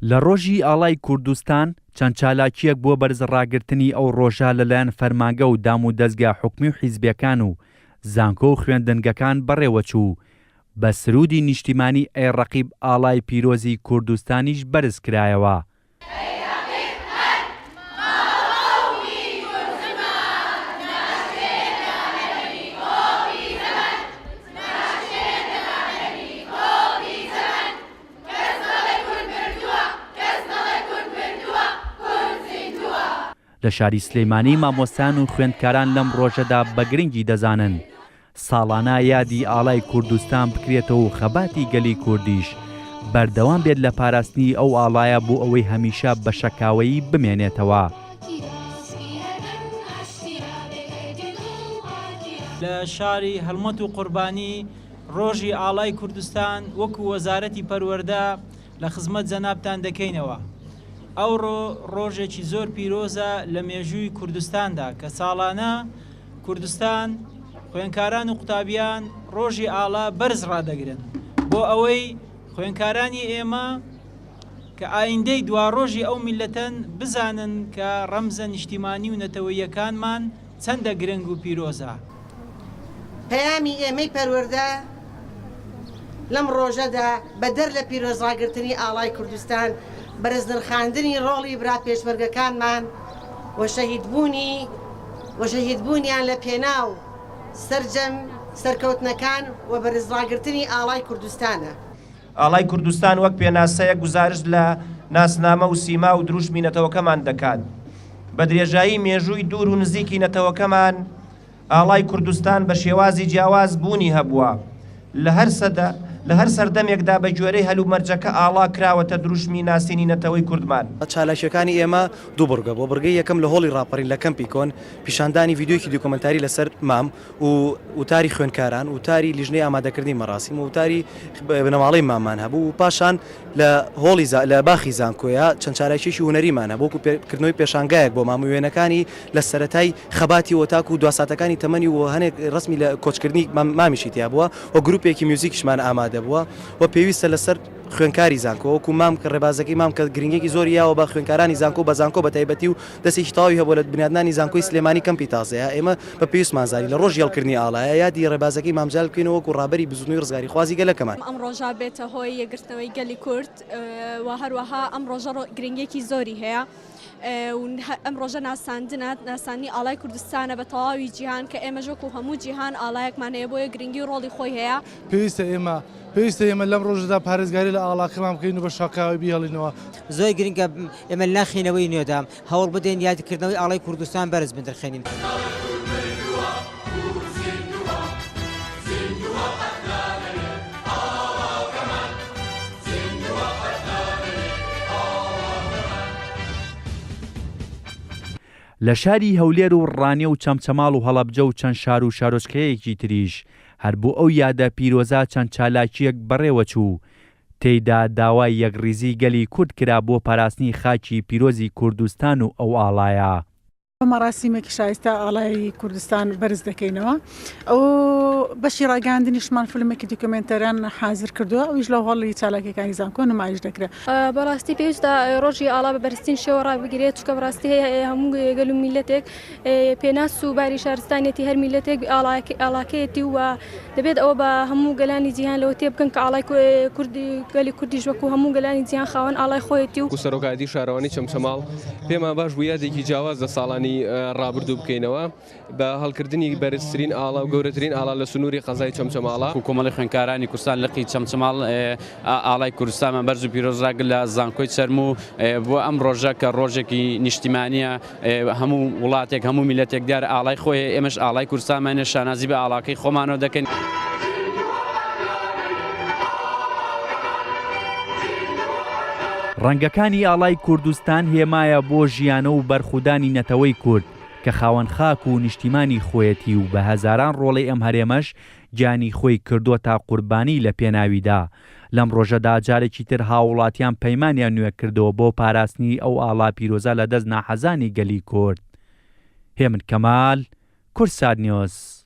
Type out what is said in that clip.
لە ڕۆژی ئاڵای کوردستان چەند چالاکییەک بۆ بەرز ڕاگرتنی ئەو ڕۆژە لەلایەن فەرمانگە و دامودەزگا حکومی و حیزبیەکان و زانکۆ و خوێندنگەکان بەڕێوەچوو و بە سروودی نیشتیمانی ئەی ڕەقیب ئاڵای پیرۆزی کوردستانیش بەرز کرایەوە. لە شاری سلیمانی مامۆستایان و خوێندکاران لەم ڕۆژەدا بە گرنگی دەزانن ساڵانە یادی ئاڵای کوردستان بکرێتەوە و خەباتی گەلی کوردیش بەردەوام بێت لە پاراستنی ئەو ئاڵایە بۆ ئەوەی هەمیشە بە شەکاوەیی بمێنێتەوە. لە شاری هەڵمەت و قوربانی ڕۆژی ئاڵای کوردستان وەکو وەزارەتی پەروەردە لە خزمەت جەنابتان دەکەینەوە. ئەوڕۆ ڕۆژێکی زۆر پیرۆزە لە مێژووی کوردستاندا کە ساڵانە کوردستان خوێنکاران و قوتابیان ڕۆژی ئاڵا بەرز ڕادەگرن بۆ ئەوەی خوێنکارانی ئێمە کە ئایندەی دواڕۆژی ئەو میللەتەن بزانن کە ڕەمزە نیشتیمانی و نەتەوەییەکانمان چەندە گرنگ و پیرۆزە. پەیامی ئێمەی پەروەردە لەم ڕۆژەدا بەدەر لە پیرۆزڕاگرتنی ئاڵای کوردستان، بەرزنرخاندنی ڕۆڵی برا پێشمەرگەکانمان و شەهیدبوونی و شەهیدبوونیان لە پێناو سەرجەم سەرکەوتنەکان و بەرزڕاگرتنی ئاڵای کوردستانە. ئاڵای کوردستان وەک پێناسەیەک گوزارشت لە ناسنامە و سیما و دروشمی نەتەوەکەمان دەکات. بە درێژایی مێژووی دوور و نزیکی نەتەوەکەمان، ئاڵای کوردستان بە شێوازی جیاواز بوونی هەبووە. لە هەر سەدە، لە هەر سەردەمێکدا بە گوێرەی هەلومەرجەکە ئاڵا کراوەتە دروشمی ناسینی نەتەوەی کوردمان. چالاکییەکانی ئێمە دوو بڕگە بووە، بڕگەی یەکەم لە هۆڵی ڕاپەڕین لە کەمپی کۆن، پیشاندانی ڤیدیۆیەکی دیکۆمێنتاری لەسەر مام و وتاری خوێندکاران، وتاری لیژنەی ئامادەکردنی مەراسیم و وتاری بنەماڵەی ماممان هەبوو و پاشان لە هۆڵی لە باخی زانکۆیە چەند چالاکییەکی هونەریمان هەبوو وەکو کردنەوەی پێشانگایەک بۆ مام و وێنەکانی لە سەرەتای خەباتیەوە تاکو دواساتەکانی تەمەنی و هەنێک ڕەسمی لە کۆچکردنی مامیشی تیا بووە و گروپێکی میوزیکیشمان ئامادە بووە و پێویستە لەسەر خوێنکاری زانکۆ وەکو مام کە ڕێبازەکەی مام کە گرنگێکی زۆری یاوە بە خوێنکارانی زانکۆ بە زانکۆ بە تایبەتی و دەستێکی تەواوی هەبووە لە بنیادنانی زانکۆی سلێمانی کەمپی تازەیە ئێمە بە پێویستمان زانی لە ڕۆژی هەڵکردنی ئاڵایە یادی ڕێبازەکەی مام جەلال بکەینەوە وەکو ڕابەری بزوتنەوەی ڕزگاریخوازی گەلەکەمان. ئەم ڕۆژە بێتە هۆی یەکگرتنەوەی گەلی کورد و هەروەها ئەم ڕۆژە گرنگیەکی زۆری هەیە. و ئەم ڕۆژە ناساندنە، ناساندنی ئاڵای کوردستانە بە تەواوی جیهان کە ئێمەش وەکو هەموو جیهان ئاڵایەکمان هەیە بۆیە گرنگی و ڕۆڵی خۆی هەیە. پێویستە ئێمە پێویستە ئێمە لەم ڕۆژەدا پارێزگاری لە ئاڵاکەمان بکەین و بە شاکاوی بیهێڵینەوە. زۆر گرنگە ئێمە لە ناخی نەوەی نوێدا هەوڵ بدەین یادکردنەوەی ئاڵای کوردستان بەرز بنرخێنین. لە شاری هەولێر و ڕانیە و چەمچەماڵ و هەڵەبجە و چەند شار و شارۆچکەیەکی تریش هەر بۆ ئەو یادە پیرۆزە چەند چالاکییەک بەڕێوەچوو تێیدا داوای یەکڕیزی گەلی کورد کرا بۆ پاراستنی خاکی پیرۆزی کوردستان و ئەو ئاڵایە. بە مەراسیمێکی شایستە ئاڵای کوردستان بەرز دەکەینەوە. ئەو بەشی ڕاگەیاندنیشمان فیلمێکی دیکۆمێنتەریان حازر کردووە، ئەویش لە هۆڵی چالاکیەکانی زانکۆ نمایش دەکرێت. بەڕاستی پێویستە ڕۆژی ئاڵا بە بەرزترین شێوە ڕابگیرێت، چونکە بەڕاستی هەموو گەل و میللەتێک پێناس و باری شارستانیەتی هەر میللەتێک ئاڵاکەیەتی و دەبێت ئەوە بە هەموو گەلانی جیهان لەوە تێبگەن کە ئاڵای کوردی گەلی کوردیش وەکو هەموو گەلانی جیهان خاوەن ئاڵای خۆیەتی و. سەرۆکایەتی شارەوانی چەمچەماڵ پێمان باش بوو یادێکی جیاواز لە ساڵانی ڕابردوو بکەینەوە بە هەڵکردنی بەرزترین ئاڵا و گەورەترین ئاڵا لە سنووری قەزای چەمچەماڵە. کۆمەڵی خوێندکارانی کوردستان لقی چەمچەماڵ ئاڵای کوردستانمان بەرز و پیرۆز ڕاگرت لە زانکۆی چەرموو بۆ ئەم ڕۆژە کە ڕۆژێکی نیشتیمانییە هەموو وڵاتێک هەموو میلەتێک دیارە ئاڵای خۆی هەیە ئێمەش ئاڵای کوردستانمان هەیە شانازی بە ئاڵاکەی خۆمانەوە دەکەین. ڕەنگەکانی ئاڵای کوردستان هێمایە بۆ ژیانە و بەرخودانی نەتەوەی کورد کە خاوەن خاک و نیشتیمانی خۆیەتی و بە هەزاران ڕۆڵەی ئەم هەرێمەش گیانی خۆی کردۆتە قوربانی لە پێناویدا لەم ڕۆژەدا جارێکی تر هاووڵاتیان پەیمانیان نوێ کردەوە بۆ پاراستنی ئەو ئاڵا پیرۆزە لە دەست ناحەزانی گەلی کورد. هێمن کەمال، کوردسات نیوز.